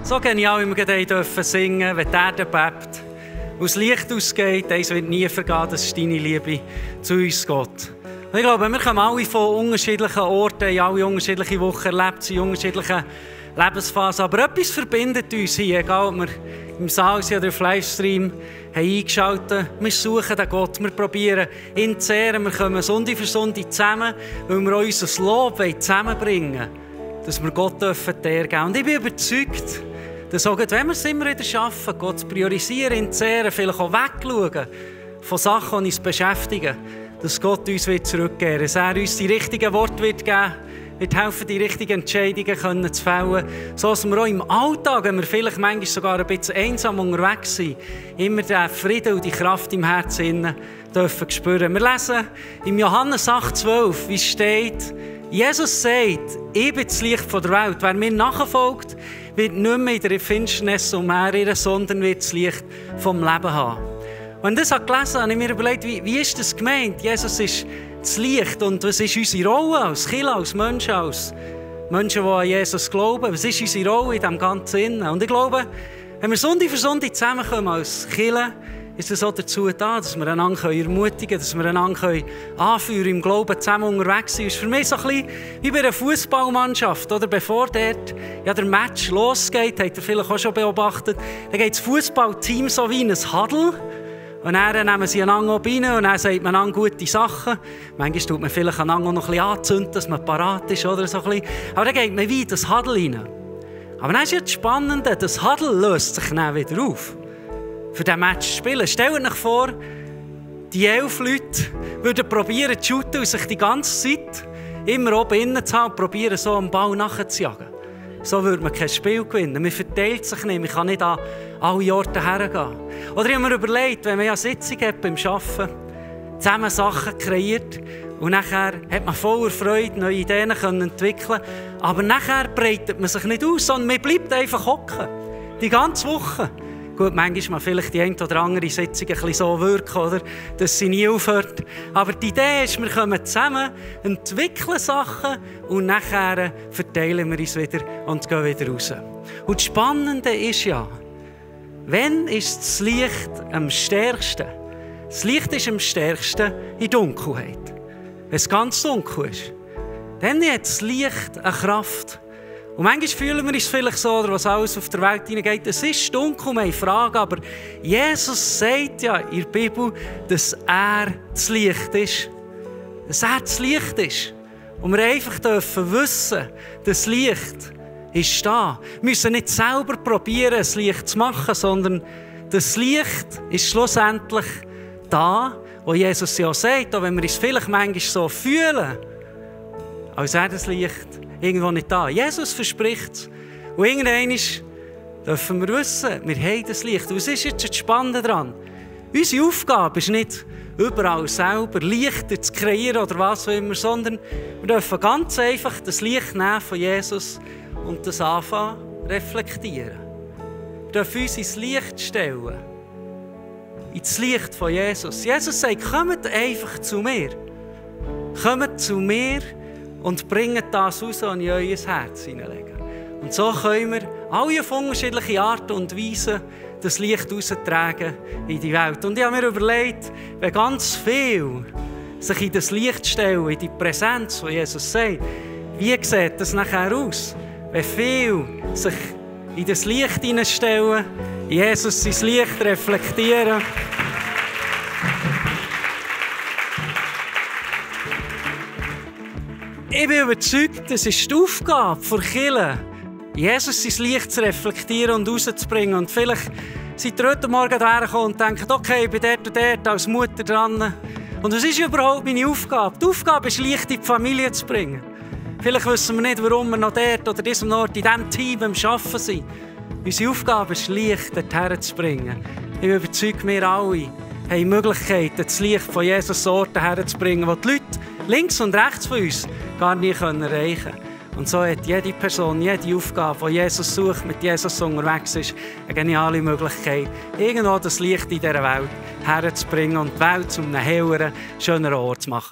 So genial, wie wir gerade singen, wenn die Erde bebt, wo das Licht ausgeht, eins wird nie vergehen, das ist deine Liebe zu uns, Gott. Und ich glaube, wir kommen alle von unterschiedlichen Orten, in alle unterschiedliche Wochen erlebt, in unterschiedlichen Lebensphasen. Aber etwas verbindet uns hier, egal ob wir im Saal sind oder auf Livestream haben eingeschaltet. Wir suchen den Gott, wir probieren ihn zu ehren. Wir kommen Sonntag für Sonntag zusammen, weil wir unser Lob zusammenbringen wollen, dass wir Gott die Ehre geben. Und ich bin überzeugt, dass auch wenn wir es immer wieder schaffen, Gott zu priorisieren, ihn zu ehren, vielleicht auch wegschauen von Sachen, die uns beschäftigen, dass Gott uns zurückgeben wird, dass er uns die richtigen Worte wird geben wird helfen, die richtigen Entscheidungen zu fällen, so dass wir auch im Alltag, wenn wir vielleicht manchmal sogar ein bisschen einsam unterwegs sind, immer den Frieden und die Kraft im Herzen dürfen spüren. Wir lesen im Johannes 8,12, wie es steht, Jesus sagt, ich bin das Licht der Welt. Wer mir nachfolgt, wird nicht mehr in der Finsternis umherirren, sondern wird das Licht vom Leben haben. Und das habe ich gelesen, habe ich mir überlegt, wie ist das gemeint? Jesus ist das Licht. Und was ist unsere Rolle als Kirche, als Menschen, die an Jesus glauben? Was ist unsere Rolle in diesem Ganzen? Und ich glaube, wenn wir Sonntag für Sonntag zusammenkommen als Kirche, ist es auch dazu da, dass wir einander ermutigen können, dass wir einander anführen im Glauben zusammen unterwegs sind. Das ist für mich so ein bisschen wie bei einer Fußballmannschaft. Oder bevor dort der Match losgeht, habt ihr vielleicht auch schon beobachtet, dann geht das Fußballteam so wie in ein Huddle. Und dann nehmen sie einander rein und dann sagt man einander gute Sachen. Manchmal tut man vielleicht einander noch ein bisschen anzünden, dass man parat ist oder so ein bisschen. Aber dann geht man wie in das Huddle rein. Aber dann ist ja das Spannende, das Huddle löst sich dann wieder auf. Für diesen Match zu spielen. Stellt euch vor, die 11 Leute würden probieren zu shooten und sich die ganze Zeit immer oben innen zu haben und probieren, so am Ball nachzujagen. So würde man kein Spiel gewinnen. Man verteilt sich nicht, man kann nicht an alle Orte hergehen. Oder ich habe mir überlegt, wenn man ja Sitzung hat beim Arbeiten, zusammen Sachen kreiert und nachher hat man voller Freude neue Ideen entwickeln, aber nachher breitet man sich nicht aus, sondern man bleibt einfach hocken. Die ganze Woche. Gut, manchmal vielleicht die eine oder andere Sitzung ein bisschen so wirken, oder? Dass sie nie aufhört. Aber die Idee ist, wir kommen zusammen, entwickeln Sachen und nachher verteilen wir uns wieder und gehen wieder raus. Und das Spannende ist ja, wann ist das Licht am stärksten? Das Licht ist am stärksten in Dunkelheit. Wenn es ganz dunkel ist, dann hat das Licht eine Kraft. Und manchmal fühlen wir uns vielleicht so, oder was alles auf der Welt hineingeht, es ist dunkel, wir haben Fragen, aber Jesus sagt ja in der Bibel, dass er das Licht ist. Dass er das Licht ist. Und wir einfach dürfen wissen, das Licht ist da. Wir müssen nicht selber probieren, das Licht zu machen, sondern das Licht ist schlussendlich da, wo Jesus ja sagt, auch wenn wir uns vielleicht manchmal so fühlen, als er das Licht irgendwo nicht da. Jesus verspricht es. Und irgendwann dürfen wir wissen, wir haben das Licht. Und was ist jetzt das Spannende daran? Unsere Aufgabe ist nicht, überall selber Lichter zu kreieren oder was auch immer, sondern wir dürfen ganz einfach das Licht nehmen von Jesus und das anfangen reflektieren. Wir dürfen uns ins Licht stellen. Ins Licht von Jesus. Jesus sagt, kommt einfach zu mir. Kommt zu mir und bringt das raus, was ich in euer Herz hineinlege. Und so können wir alle auf unterschiedliche Arten und Weisen das Licht raustragen in die Welt. Und ich habe mir überlegt, wenn ganz viel sich in das Licht stellen, in die Präsenz, von Jesus sagt, wie sieht das nachher aus? Wenn viel sich in das Licht hineinstellen, Jesus sein Licht reflektieren. Ich bin überzeugt, das ist die Aufgabe der Kirche, Jesus sein Licht zu reflektieren und rauszubringen. Und vielleicht seid ihr heute Morgen hergekommen und denkt, okay, ich bin dort und dort als Mutter dran. Und was ist überhaupt meine Aufgabe? Die Aufgabe ist, Licht in die Familie zu bringen. Vielleicht wissen wir nicht, warum wir noch dort oder diesem Ort, in diesem Team am Arbeiten sind. Unsere Aufgabe ist, Licht dorthin zu bringen. Ich bin überzeugt, wir alle haben die Möglichkeit, das Licht von Jesus Orten herzubringen, wo die Leute links und rechts von uns gar nicht erreichen können. Und so hat jede Person, jede Aufgabe, die Jesus sucht, mit Jesus unterwegs ist, eine geniale Möglichkeit, irgendwo das Licht in dieser Welt herzubringen und die Welt zu einem helleren, schöneren Ort zu machen.